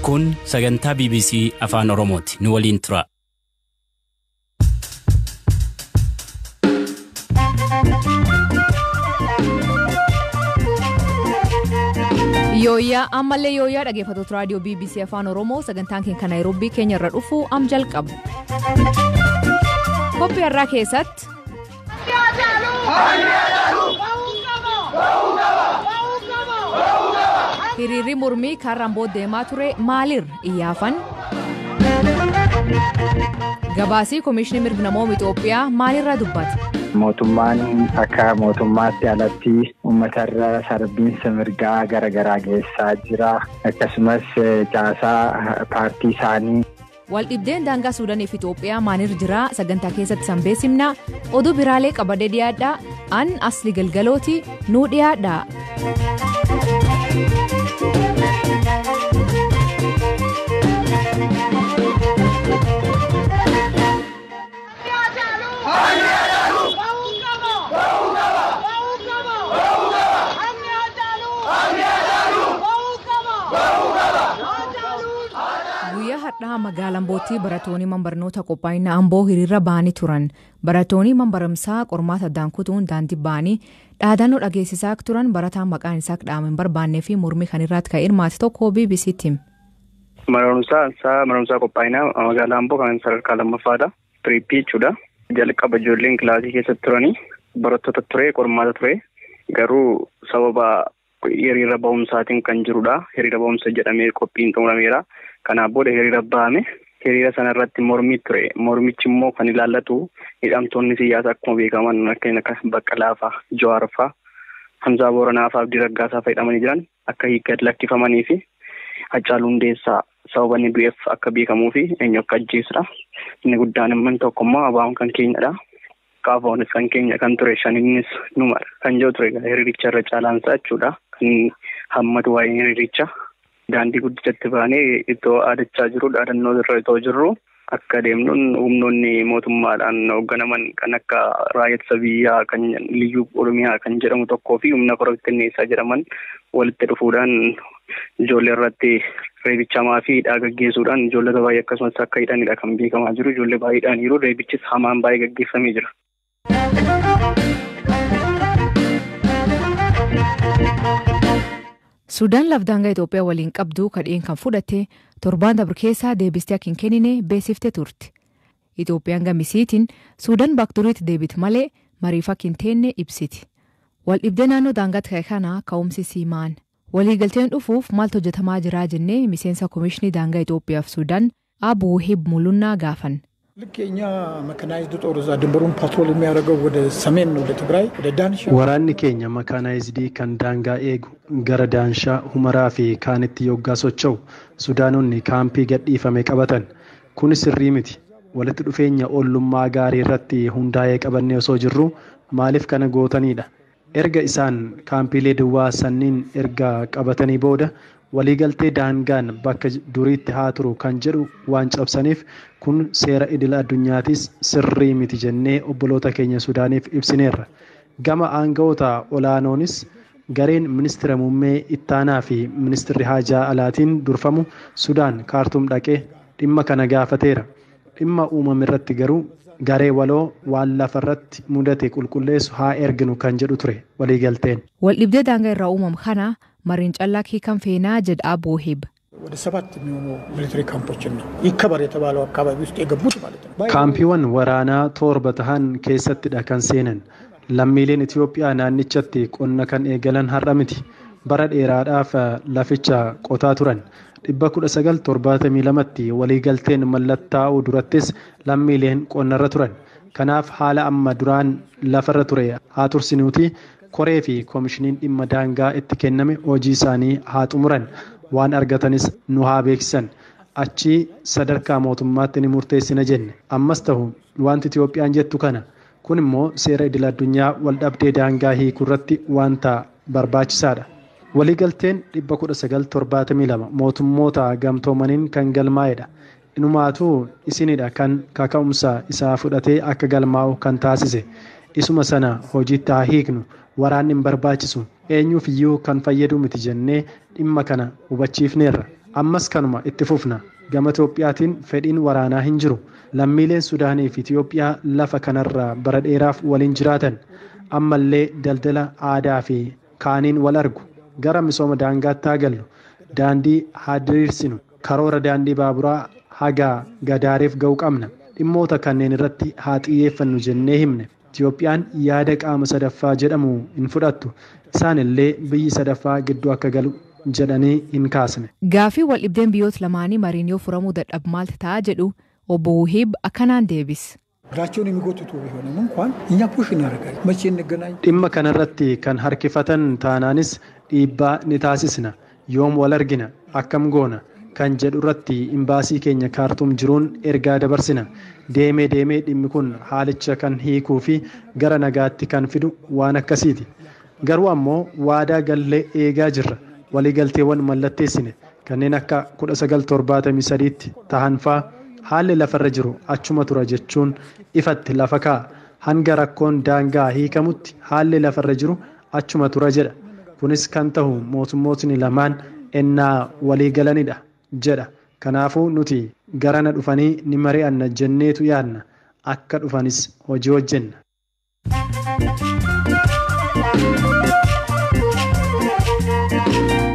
Kun sagantaa BBC Afaan Oromooti. Nu waliin tura. Yooyyaa ammallee yooyyaa dhaggeeffattoota raadiyoo BBC Afaan Oromoo sagantaan keenya kan Naayiroobii keenya irra dhufu am jalqabu. Qophii har'aa keessatti. Hiriirri mormii karra Amboo deemaa ture maalirra iyyaafan? Gabaasii Komishinii Mirga Namoota Itoophiyaa maalirra dubbata? Mootummaan akka mootummaatti alatti uummatarra sarbiinsa mirgaa garaagaraa geessaa jira. Akkasumas caasaa paartii isaanii. Waldhibdeen daangaa Suudaanii fi Itoophiyaa maalirra jira? Sagantaa keessatti san beeksifna. Oduu biraalee qabadee dhiyaadha. An Asli Galgalooti nuu dhiyaadha. Guyyaa har'aa magaalaa Ambootti barattoonni barnoota qophaa'ina Amboo hiriira ba'anii turan. Barattoonni barumsaa qormaata addaan kutuun daandii ba'anii dhaadannoo dhageessisaa turan barataan maqaan isaa dhaame hin barbaannee fi mormii kan irratti ka'e hirmaate tokko BBC'tti hime. Barumsaa qophaa'inaa magaalaa Amboo kan sadarkaa lammaffaadha. Piriippii jechuudha. Jalqaba ijoolleen kilaasii keessatti turanii barattoota ture qormaata ture garuu sababa hiriira ba'umsaatiin kan jirudha. Hiriira ba'umsa jedhamee qophiin xumurameera. Kanaaf booda hiriira ba'ame. Hiriira sana irratti mormii ture. Mormichi immoo kan ilaallatu hidhamtoonni siyaasaa akkuma beekaman kanneen akka Baqqalaa fa'a, Jawaar fa'a, Hamzaa Booranaa fa'a, Abdii Raggaasaa fa'a hidhamanii jiran akka gad lakkifamanii fi Haacaaluu Hundeessaa sababa inni du'eef akka beekamuu fi eenyu akka ajjeesudha. Inni guddaan immoo tokkummaa ABO'n kan keenyadha. KFO'nis kan keenya kan ture shaninnis numa kan jiru ture hiriiricha irra caalaansaa jechuudha. Kan hammatu waa'ee hiriiricha. Daandii guddichatti baanee ittoo aadachaa jiru dhaadannoo irra itoo jirru akka deemnuun humnoonni mootummaadhaan hoogganaman kan akka raayyaa ittisa biyyaa kan liyyuu oromiyaa kan jedhamu tokkoo fi humna korottinneessaa jedhaman walitti dhufuudhaan ijoollee irratti reebichamaa fi hidhaa gaggeessuudhaan ijoollota baay'ee akkasumas akka hidhanidha kan beekamaa jiru. Ijoollee baay'eedhaan yeroo reebichis hamaan baay'ee gaggeeffamee jira. Sudaan laf daangaa Itoophiyaa waliin qabdu kadheen kan fudhatte torbaan dabre keessaa deebistee akka hin kennine beeksiftee turte. Itoophiyaan gamisiitiin Sudaan bakturiitti deebite malee mariif akka hin teenne ibsiti. Waldhibdee naannoo daangaatti ka'e kana ka'umsi siimaan. Waliigalteen dhufuuf maaltu hojjetamaa jiraa jennee miseensa Komishinii Daangaa Itoophiyaaf Sudaan Abuu Hib Mulunnaa gaafan. ልክ የኛ መካናይዝድ ጦር እዛ ድንበሩን ፓትሮል የሚያደርገው ወደ ሰሜን ወደ ትግራይ ወደ ዳንሻ Waraanni keenya makaanaayizidii kan daangaa eegu gara Daanshaa, Humaraa fi kaanitti yoggaa socho'u Sudaanonni kaampii gadhiifame qabatan. Kunis sirrii miti. Walitti dhufeenya ollummaa gaarii irratti hundaa'ee qabannee osoo jirru maaliif kana gootanidha? Erga isaan kaampiilee duwwaa sanniin erga qabatanii booda waliigaltee daangaan bakka duriitti haa turu kan jedhu waan cabsaniif kun seera idil addunyaatis sirrii miti jennee obboloota keenya Sudaaniif ibsineerra. Gama aangawoota olaanoonis gareen ministeera muummee ittaanaa fi ministeerri haajaa alaatiin durfamu Sudaan kaartuum dhaqee dhimma kana gaafateera. Dhimma uumame irratti garuu garee waloo waan lafarratti mudate qulqulleessu haa erginu kan jedhu ture waliigalteen. Waldhibdee daangaa irraa uumamu kana mariin callaa hiikan feenaa jedha Abuu Hib. ወደ ሰባት የሚሆኑ ሚሊተሪ ካምፖችን ነው ይከበር የተባለው አካባቢ ውስጥ የገቡት ማለት ነው። Kaampiiwwan waraanaa torba tahan keessattidha kan seenan. Lammiileen Itoophiyaa naannichatti qonna kan eegalan har'a miti. Bara dheeraadhaaf laficha qotaa turan. 1972tti waliigalteen mallattaa'uu durattis lammiileen qonnarra turan. Kanaaf haala amma duraan lafarra ture haa tursinuuti koree fi koomishiniin dhimma daangaa itti kenname hojii isaanii haa xumuran. Waan argatanis nu haa beeksisan. Achii sadarkaa mootummaatti ni murteessina jenne. Ammas ta'u wanti Itoophiyaan jettu kana. Kun immoo seera idil addunyaa waldhabdee daangaa hiikuu irratti wanta barbaachisaadha. Waliigalteen 1972 mootummoota gamtoomaniin kan galmaa'edha. Inumaatuu isinidha kan kaka'umsa isaa fudhatee akka galmaa'u kan taasise. Isuma sana hojiitti haa hiiknu waraanni hin barbaachisu eenyuuf iyyuu kan fayyadu miti jennee dhimma kana hubachiifneerra. Ammas kanuma itti fufna. Gama Itoophiyaatiin fedhiin waraanaa hin jiru. Lammiileen Sudaanii fi Itoophiyaa lafa kanarraa bara dheeraaf waliin jiraatan. Ammallee daldala aadaa fi kaaniin wal argu. Gara misooma daangaatti haa gallu. Daandii haa diriirsinu. Karoora daandii baaburaa haga Gadaariif ga'u qabna. Dhimmoota kanneen irratti haa xiyyeeffannu jennee himne. Itoophiyaan yaada qaama sadaffaa jedhamu hin fudhattu. Isaan illee biyyi sadaffaa gidduu akka galu jedhanii hin kaasne. Gaafii wal dhibdeen biyyoota lamaanii mariin yoo furamuu dadhabu maaltu ta'a jedhu obbo Wuhiib akkanaan deebis. እግራቸውን የሚጎትቱ ቢሆንም እንኳን እኛ ፑሽ እናደርጋለን። መቼ እንገናኝ? Dhimma kanarratti kan harkifatan taanaanis dhiibbaa ni taasisna. Yoom wal argina? Akkam goona? Kan jedhu irratti imbaasii keenya Kaartuum jiruun ergaa dabarsina. Deemee deemee dhimmi kun haalicha kan hiikuu fi gara nagaatti kan fidu waan akkasiiti. Garuu ammoo waadaa gallee eegaa jirra. Waliigalteewwan mallatteessine kanneen akka 1973tti tahan faa haalli lafarra jiru achuma tura jechuun ifatti lafa kaa'a. Hanga rakkoon daangaa hiikamutti haalli lafarra jiru achuma tura jedha. Kunis kan ta'u mootummootni lamaan ennaa walii galanidha jedha. Kanaafuu nuti garana dhufanii ni mari'anna jenneetu yaadna. Akka dhufanis hojii hojjenna.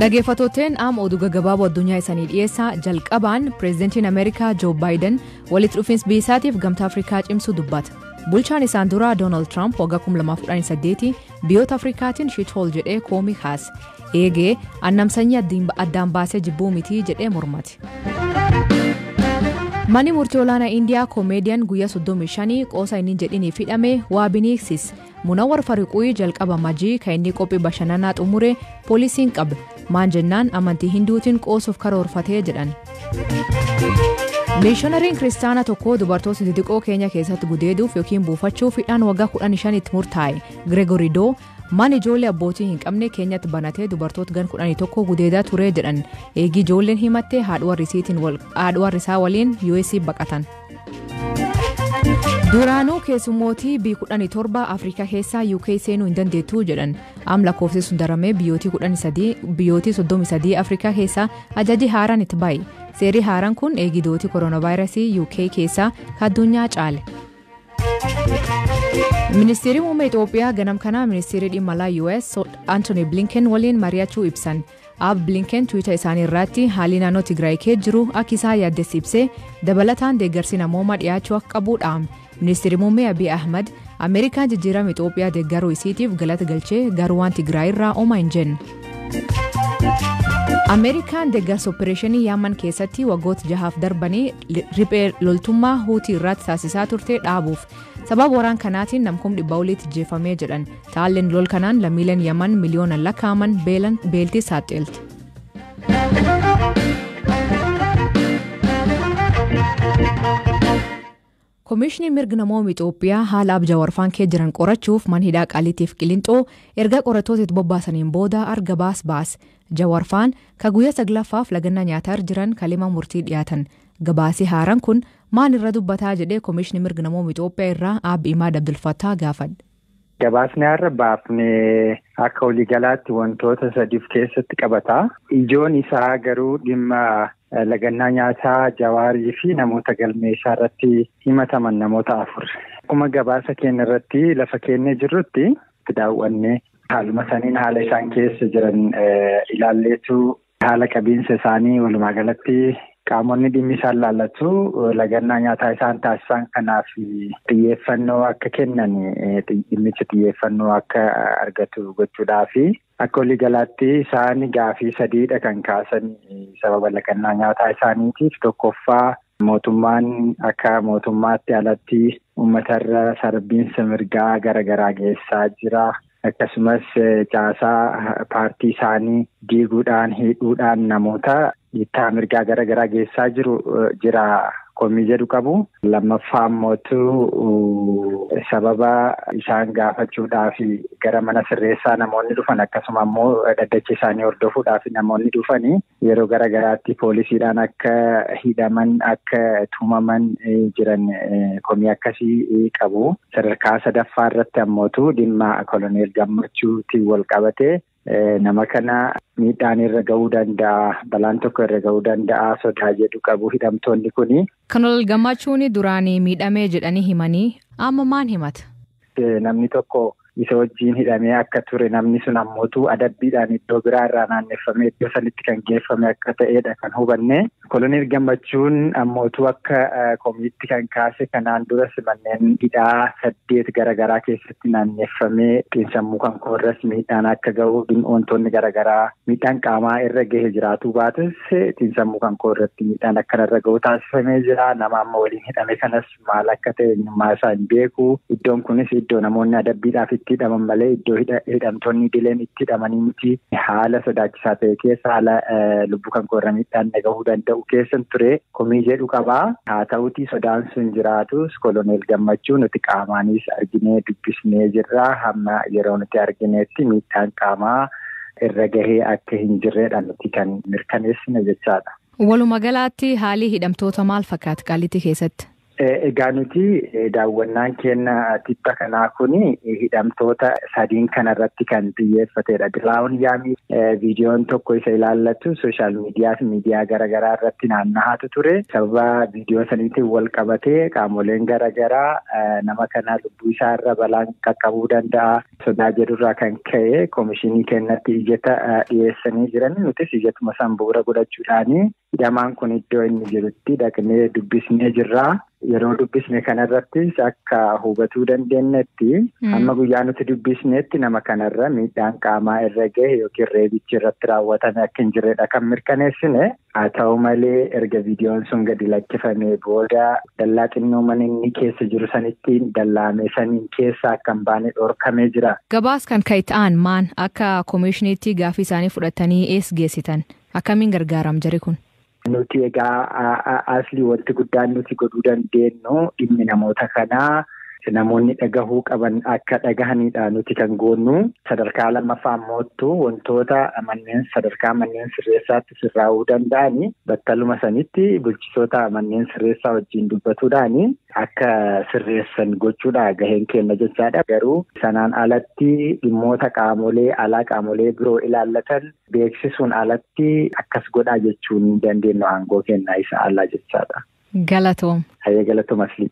Dhaggeeffattooteen amma oduu gaggabaaboo addunyaa isanii dhiyeessaa jalqabaan pireezidantiin Ameerikaa Joo Baayiden walitti dhufiinsa biyya isaatiif gamtaa Afrikaa cimsuu dubbata. Bulchaan isaan duraa Doonaald Tiraamp waggaa 2018 biyyoota Afrikaatiin shithool jedhee koomii kaase. Eegee annam sanyii addaan baasee jibbuu mitii jedhee mormate. Manni murtii olaanaa Indiyaa koomeediyaan guyyaa 35 qoosa inni jedhiniif hidhame waabiniiksis. Munawwar Fariquuyi jalqaba majii kan inni qophii bashannanaa xumure poolisiin qabe. Maan jennaan amantii Hinduutiin qoosuuf karoorfatee jedhan. Miishoonariin kiristaanaa tokko dubartoota xixiqqoo keenya keessatti gudeeduuf yookiin buufachuuf hidhaan waggaa 15 itti murtaa'e. Gregory Doo mana ijoollee abbootii hin qabne keenyatti banatee dubartoota gan 11 gudeedaa ture jedhan. Eegii ijoolleen himattee haadha warri isaa waliin US baqatan. Duraanuu keessummootii B17 Afrikaa keessaa UK seenuu hin dandeettu jedhan. Am lakkoofsi sun daramee biyyootii 33 Afrikaa keessaa ajaji haaraan itti ba'e. Seerri haaraan kun eegidootii kooronaavaayirasii UK keessaa addunyaa caale. Ministeerri muummee Itoophiyaa ganam kanaa ministeerri dhimma alaa US Anthony Blinken waliin mari'achuu ibsan. Ab Blinken Twitter isaanii irratti haalli naannoo Tigraay keessa jiru akka isaa yaaddessi ibsee dabalataan deeggarsi namoomaa dhiyaachuu akka qabu dhaame. Ministeerri muummee Abiy Ahmad Ameerikaan jijjiirama Itoophiyaa deeggaruu isiitiif galata galchee garuu waan Tigraay irraa oma hin jenne. Ameerikaan deeggarsa opereeshinii Yaman keessatti waggoota jahaaf darbanii riphee loltummaa Huutii irratti taasisaa turte dhaabuuf sababa waraan kanaatiin namkum dhibba oliitti jeefamee jedhan. Taalleen lol kanaan lammiileen Yaman miliyoonaan lakkaa'aman beeltii saaxilte. Komishinii mirga namoota Itoophiyaa haala abjaa warfaan kee jiran qorachuuf man hidhaa Qaallittiif Qilinxoo erga qorattoota itti bobbaasaniin booda arga baas baas. Jawarfaan ka guyyaa saglaffaaf lagannaa nyaataa jiran kalima murtii dhiyaatan. Gabaasii haaraan kun maal irra dubbataa jedhee komishinii mirga namoota Itoophiyaa irraa Aabbi Imaad Abdulfattaa gaafadhe. Gabaasni har'a baafne akka waliigalaatti wantoota sadiif keessatti qabata. Ijoon isaa garuu dhimma lagannaa nyaataa Jawaarii fi namoota galmee isaa irratti himataman namoota afur. Akkuma gabaasa keenya irratti lafa keenya jirrutti daawwanne haaluma saniin haala isaan keessa jiran ilaalleetu haala qabiinsa isaanii walumaa galatti qaamonni dhimmi isaan laallatu lagannaa nyaataa isaan taasisan kanaaf xiyyeeffannoo akka kennan dhimmicha xiyyeeffannoo akka argatu gochuudhaafi akka waliigalaatti isaan gaafii sadiidha kan kaasan sababa lagannaa nyaataa isaaniitiif. Tokkoffaa mootummaan akka mootummaatti alatti uummatarra sarbiinsa mirgaa garaagaraa geessaa jira. Akkasumas caasaa paartii isaanii diiguudhaan hidhuudhaan namoota dhiittaa mirgaa garaagaraa geessaa jiru jira komii jedhu qabu. Lammaffaa immoo sababa isaan gaafachuudhaaf gara mana sirreessaa namoonni dhufan akkasuma immoo dhaddacha isaanii hordofuudhaaf namoonni dhufanii yeroo garaagaraatti poolisiidhaan akka hidhaman akka tumaman jiran komii akkasii qabu. Sadarkaa sadaffaa irratti ammootu dhimma koloneel Gammachuutiin wal qabate Nama kana miidhaan irra ga'uu danda'a, balaan tokko irra ga'uu danda'a sodaa jedhu qabu hidhamtoonni kuni. Koloneel Gammachuun duraan miidhamee jedhanii himanii amma maan himata? Namni tokko isa wajjin hidhamee akka ture namni sun ammootu adabbiidhaan iddoo biraa irraa naanneffamee iddoo sanitti kan geeffame akka ta'edha kan hubanne. Koloneel Gammachuun ammootu akka komiitti kan kaase kanaan duras manneen hidhaa 8 garaagaraa keessatti naanneffamee xiinsammuu kan koorras miidhaan akka ga'u wantoonni garaagaraa miidhaan qaamaa irra gahe jiraatuu baatus xiinsammuu kan koorratti miidhaan akkanarra ga'u taasifamee jira. Nama amma waliin hidhame kanas maal akka ta'e eenyummaa isaa hin beeku. Iddoon kunis iddoo namoonni adabbiidhaaf itti hidhaman malee iddoo hidhamtoonni idileen itti hidhamanii miti. Haala sodaachisaa ta'e keessa haala lubbuu kan koorra miidhaan gahuu danda'u keessan ture komii jedhu qabaa. Haa ta'utii sodaan sun jiraatus Koloneel Gammachuu nuti qaamaanis arginee dubbisnee jirra. Hamma yeroo nuti argineetti miidhaan qaamaa irra gahee akka hin jirredha nuti kan mirkaneessine jechaadha. Walumaa galaatti haalli hidhamtoota maal fakkaata Qaallittii keessatti? Egaa nuti daawwannaan keenya tibba kanaa kuni hidhamtoota 3 kanarratti kan xiyyeeffatedha. Dilaawun Yaamii viidiyoon tokko isa ilaallatu sooshaal miidiyaa fi miidiyaa garaagaraa irratti naanna'aatu ture. Sababa viidiyoo saniitiin wal qabatee qaamoleen garaagaraa nama kana lubbuu isaa irra balaan qaqqabuu danda'a. Sodaa jedhurraa kan ka'e koomishinii keenyatti iyyata dhiyeessanii jiran nutis iyyatuma san bu'uura godhachuudhaani hidhamaan kun iddoo inni jirutti dhaqnee dubbisnee jirra. Yeroo dubbisne kanarrattis akka hubatuu dandeenyetti hamma guyyaa nuti dubbisneetti nama kanarra miidhaan qaamaa irra gahe yookiin reebichi irratti raawwatame akka hin jirredha kan mirkaneessine. Haa ta'u malee erga viidiyoon sun gadi lakkifamee booda dallaa xinnoo mana inni keessa jiru sanitti dallaame saniin keessa akka hin baane dhorkamee jira. Gabaas kan ka'e ta'an maan akka koomishiniitti gaaffii isaanii fudhatanii eessa geessitan? Akkamiin gargaaram jari kun? Nuti egaa asli wanti guddaan nuti godhuu dandeenyu dhimmi namoota kanaa namoonni dhagahuu qaban akka dhagahanidha nuti kan goonnu. Sadarkaa lammaffaa ammoottu wantoota manneen sadarkaa manneen sirreessaatti sirraa'uu danda'ani battaluma sanitti bulchitoota manneen sirreessaa wajjin dubbatuudhaani akka sirreessan gochuudha gaheen keenya jechaadha. Garuu sanaan alatti dhimmoota qaamolee alaa qaamolee biroo ilaallatan beeksisuun alatti akkas godhaa jechuun hin dandeenyu aangoo kennaa isa alaa jechaadha. Galatoom. Hayyee galatoom asli.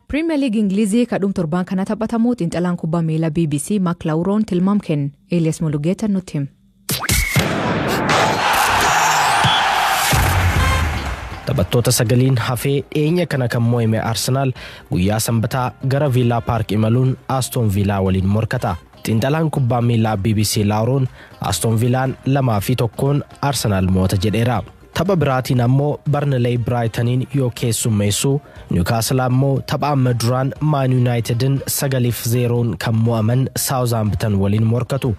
Pirimeer Liigii Ingilizii kadhuum torbaan kana taphatamu xiinxalaan kubbaa miilaa BBC Mark Lawroon tilmaam kenne. Elias Mulugeeta nutti hima. Taphattoota 9 hafee dhiyeenya kana kan mo'ame Arsenaal guyyaa sanbataa gara Viillaa Paark imaluun Aston Villaa waliin morkata. Xiinxalaan kubbaa miilaa BBC Lawroon Aston Villaan 2-1 Arsenaal mo'ata jedheera. Tapha biraatiin ammoo Barnley Brightonin yoo keessummeessu Newcastle ammoo tapha amma duraan Man Unitedin 9-0 kan mo'aman Southampton waliin morkatu.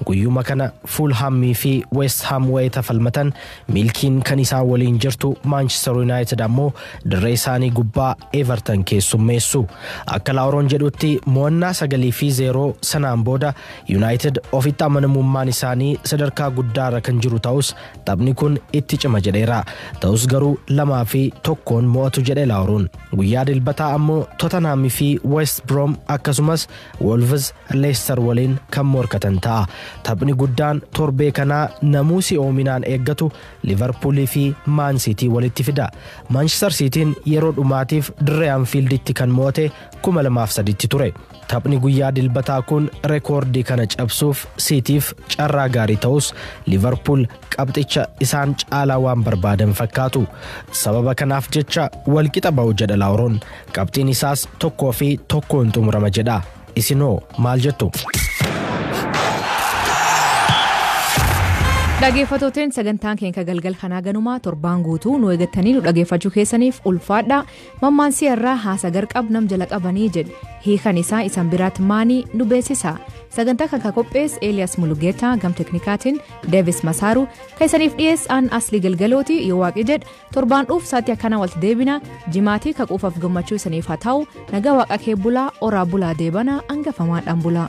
Guyyuma kana Fulhamii fi West Ham wayita falmatan milkiin kan isaan waliin jirtu Manchester United ammoo dirree isaanii gubbaa Everton keessummeessu. Akka Lawroon jedhutti mo'annaa 9-0 sanaan booda United ofitti amanamummaan isaanii sadarkaa guddaarra kan jiru ta'us taphni kun itti cima jedheera. Ta'us garuu 2-1 mo'atu jedhe Lawroon. Guyyaa dilbataa ammoo Tottenham fi West Brom akkasumas Wolves Leicester waliin kan morkatan ta'a. Taphni guddaan torbee kanaa namuu si'oominaan eeggatu Liverpoolii fi Man City walitti fida. Manchester Cityin yeroo dhumaatiif dirree Anfielditti kan mo'ate 2003 ture. Taphni guyyaa dilbataa kun reekoordii kana cabsuuf Cityf carraa gaarii ta'us Liverpool qabxicha isaan caalaa waan barbaadan fakkaatu. Sababa kanaaf jecha walqixa ba'u jedha Lawroon. Qabxiin isaas 1-1 xumurama jedha. Isinoo maal jettu? Dhaggeeffattooteen sagantaan keenya galgal kanaa ganumaa torbaan guutuu nu eeggattanii nu dhaggeeffachuu keessaniif ulfaadha. Mammaansii irraa haasa garqab nam jala qabanii jedhe. Hiikan isaa isan biraatti maanii nu beeksisa. Sagantaa kan qopheesse Elias Mulugeetaa gam teknikaatiin Deevis Masaaru kan isaniif dhiyeessaan Aslii Galgalooti yoo waaqi jedhe torbaan dhuuf sa'aatii akkana walitti deebina jimaatii kaquufaaf gammachuu isaniif haa ta'u nagaa waaqa kee bulaa oraa bulaa deebana hangafamaadhaan bulaa.